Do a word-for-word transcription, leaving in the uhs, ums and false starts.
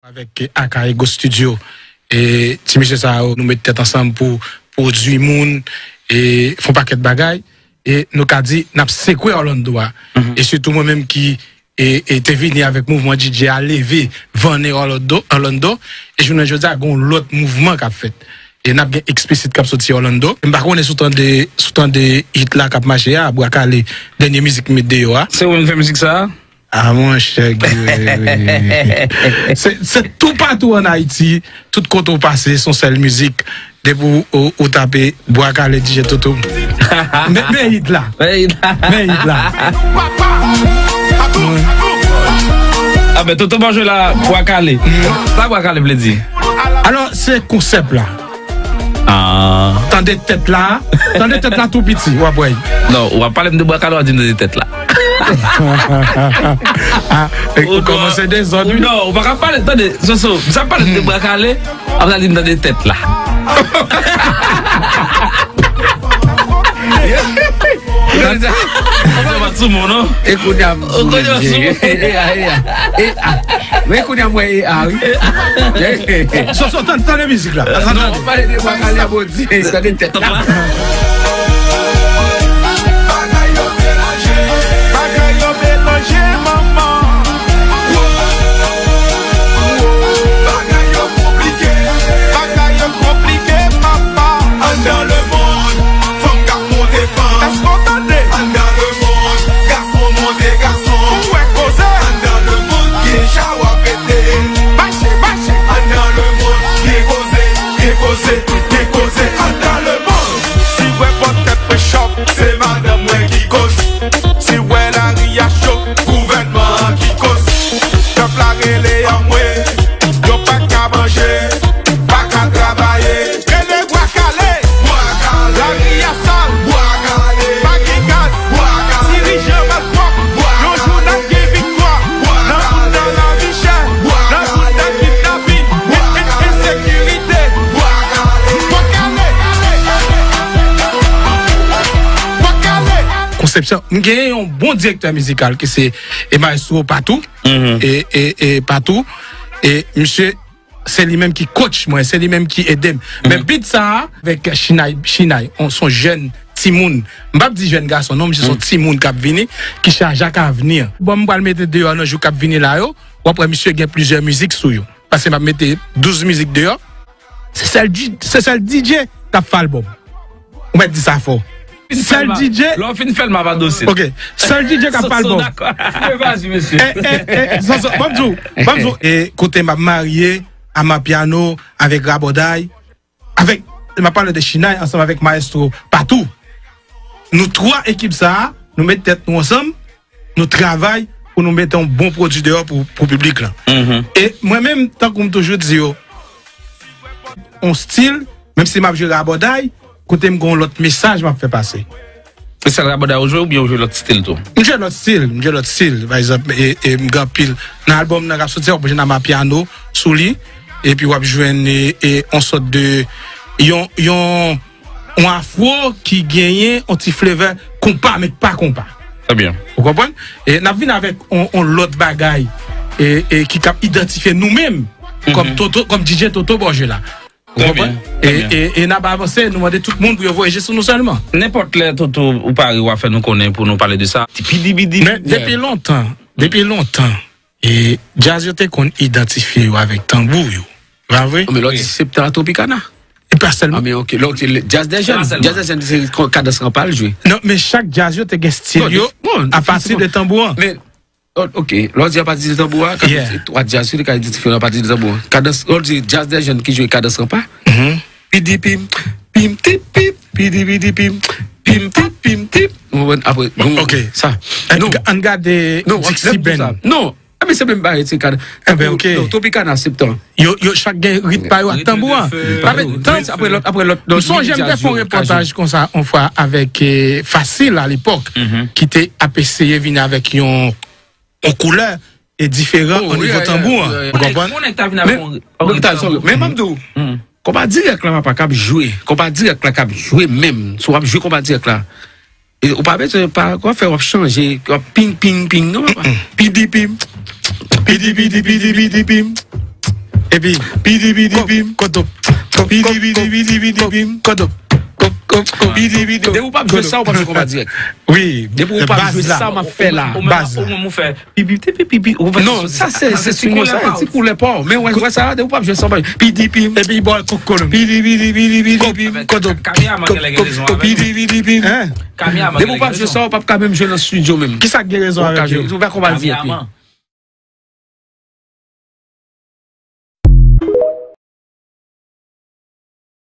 Avèk Aka Ego Studio. E ti mesye sa yo, nou met tèt ansanm pou pwodui moun, e fè yon pakèt bagay. E nou ka di, n ap sekwe Orlando a. E sitou mwen menm ki e, e te vini avèk mouvman D J a leve vannen Orlando, Orlando. E jounen jodi a, gen yon lòt mouvman k ap fèt. E n ap gen Eksplisit k ap soti Orlando. M pa konnen si w tande, si w tande hit la k ap mache a, Bwa Kale, dènye mizik m met deyò a. Se ou menm fè mizik sa a? Ah, monchè, Guerrier. Se, se toupatou ann Ayiti, tout kote w pase, se yon sèl mizik. Depi w, w, w tape Bwa Kale D J Toto. Men, men hit la. Men hit la. Men hit la. Ah, ben, Toto Bòjwe la, Bwa Kale. Sa Bwa Kale vle di? Alò, se konsèp la. Ah. Tande tèt la. Tande tèt la tou piti, w ap wè. Non, w ap pale m de Bwa Kale, w ap di m tande tèt la. Ah, e, ou kòmanse dezòd, wi. Non, ou pa ka pale, tande, Soso, m sa pale de Bwa Kale, apre sa di m tande tèt la. Ou pa t sou moun, non? E kounye a m di, e a, e a, e a. Men kounye a m wè e a, wi. Soso, tande, tande mizik la. Non, ou pale de Bwa Kale, bon, Tande tèt la. Bagay yo melanje, bagay yo melanje, manman. Bagay yo konplike, bagay yo konplike, papa. Anndan lemonn, fanm k ap monte fanm. Èske w tande? Anndan lemonn, gason monte gason. Ou wè koze? Anndan lemonn, gen chawa pete. Mache, mache. Anndan lemonn, gen koze, gen koze, gen koze. Anndan lemonn. Si w wè pòt tèt mwen chòp, se madanm mwen ki koz. Si w wè lari a cho, gouvènman an ki koz. Pèp la rele anmwe, yo pa ka manje, pa ka travay. Rele Bwa Kale. Bwa Kale. Lari a sal. Bwa Kale. Pa gen gaz. Bwa Kale. Dirijan malpwòp. Bwa Kale. Yon jou n ap gen viktwa. Bwa Kale. Nan bout nan lavi chè. Bwa Kale. Nan bout nan kidnapin. Bwa Kale. Ensekirite. Bwa Kale. Bwa Kale. Bwa Kale. Konsepsyon, m gen yon bon direktè mizikal ki se, e, maestro Patou. Mhm. E, e, e Patou. E misye, se li menm ki coach mwen, se li menm ki ede m. Men beat sa a, avèk Chinay, Chinay, on, se yon jèn timoun. M p ap di jèn gason, non, misye se yon timoun k ap vini, ki chaje ak avni. Bon, m pral mete deyò nan jou k ap vini la yo, w ap wè misye gen plizyè mizik sou yo. Paske m ap mete douz mizik deyò. Se sèl, di- se sèl D J k ap fè albòm. Ou mèt di sa fò. Sèl D J. Lè w fin fè l, m ap adosi l. Ok. Sèl D J k ap fè albòm. Dakò. Vas-y, mesye. E, e, e, Zanzan, ban m di w, ban m di w, e, kote m ap marye, Amapiano, avèk Rabòday, avèk, m ap pale de Chinay, ansanm avèk Maestro Patou. Nou twa ekip sa a, nou met tèt nou ansanm, nou travay pou nou mete yon bon pwodui deyò pou, pou piblik lan. Mhm. E mwen menm, tankou m toujou di yo, yon stil, menm si m ap jwe rabòday, kote m gen yon lòt mesaj m ap fè pase. Se sèl rabòday ou jwe oubyen ou jwe lòt stil tou? M jwe lòt stil, m jwe lòt stil. Pa egzanp, e, e, m gen anpil. Nan albòm nan k ap soti a, w ap jwenn amapiano sou li, epi w ap jwenn, e, e, yon sòt de, yon, yon, yon afro ki genyen yon ti flavor konpa, men k pa konpa. Trè byen. Ou konprann? E n ap vin avèk yon, yon lòt bagay, e, e ki k ap idantifye nou menm kòm Toto, kòm D J Toto Bòjwe la. Ou konprann? E, e, e n ap avanse, nou mande tout moun pou yo voye je sou nou sèlman. Nenpòt lè, Toto, ou pare, w a fè nou konnen pou nou pale de sa. Ti pidi bidi. Men depi lontan, depi lontan, e djaz yo te konn idantifye yo avèk tanbou yo. Pa vre? Men lè w di septan a Tropicana. E pa sèlman. Ah, men ok, lè w di djaz dè jèn. Djaz dè jèn, se kadans ranpa l jwe. Non, men chak djaz yo te gen stil yo, apati de tanbou an. Men Oh, ok. Lè w di apati de tanbou a, kadans, yeah, se twa djaz yo te ka idantifye apati de tanbou a. Kadans, lè w di djaz dè jèn ki jwe kadans ranpa. Mhm. Pidi pim, pim, tip, pip, pidi, pidi, pim, pim, tip, pim, tip. Ou konprann? Apre, bon, ok, sa. Ann, non, ann gade non, Dixie Band. Non. Ah, men se menm bagay, se kadans. Eh ben, ok. Non, Tropicana, septan. Yo, yo chak gen rit pa yo ak tanbou an. Apre, apre lòt, apre lòt, m sonje m te fè yon repòtaj konsa yon fwa avèk, eh, Fasil alepòk, ki te ap eseye vini avèk yon yon koulè e diferan o nivo tanbou an. Ou konprann? Men, men ban m di w, konpa dirèk la papa k ap jwe. Konpa dirèk la k ap jwe menm. Si w ap jwe konpa dirèk la, e ou pa bezwen pa, w ap fè, w ap chanje, w ap ping, ping, ping, non, papa. Pidi, pim. Pidi, pidi, pidi, pidi, pim. Epi pidi pidi pim, kodop. Pidi pidi pidi pidi pim, kodop. Pidi pidi. Depi ou p ap jwe sa, ou p ap jwe konba dirèk. Wi. Depi ou p ap jwe sa, m ap fè la. Baz la. Ou menm ou fè pipi ti pipi. Non, sa se se ti koulè pa. Ti koulè pa. Men wè wè sa, depi ou p ap jwe sa, pidi pim. Epi bò kokolon. Pidi pidi pidi pidi pim, kodop. Pidi pidi pim. Depi ou p ap jwe sa, ou p ap ka menm jwe nan studio menm. Kisa k gen rezon avèk yo? Ou pa konba dirèk.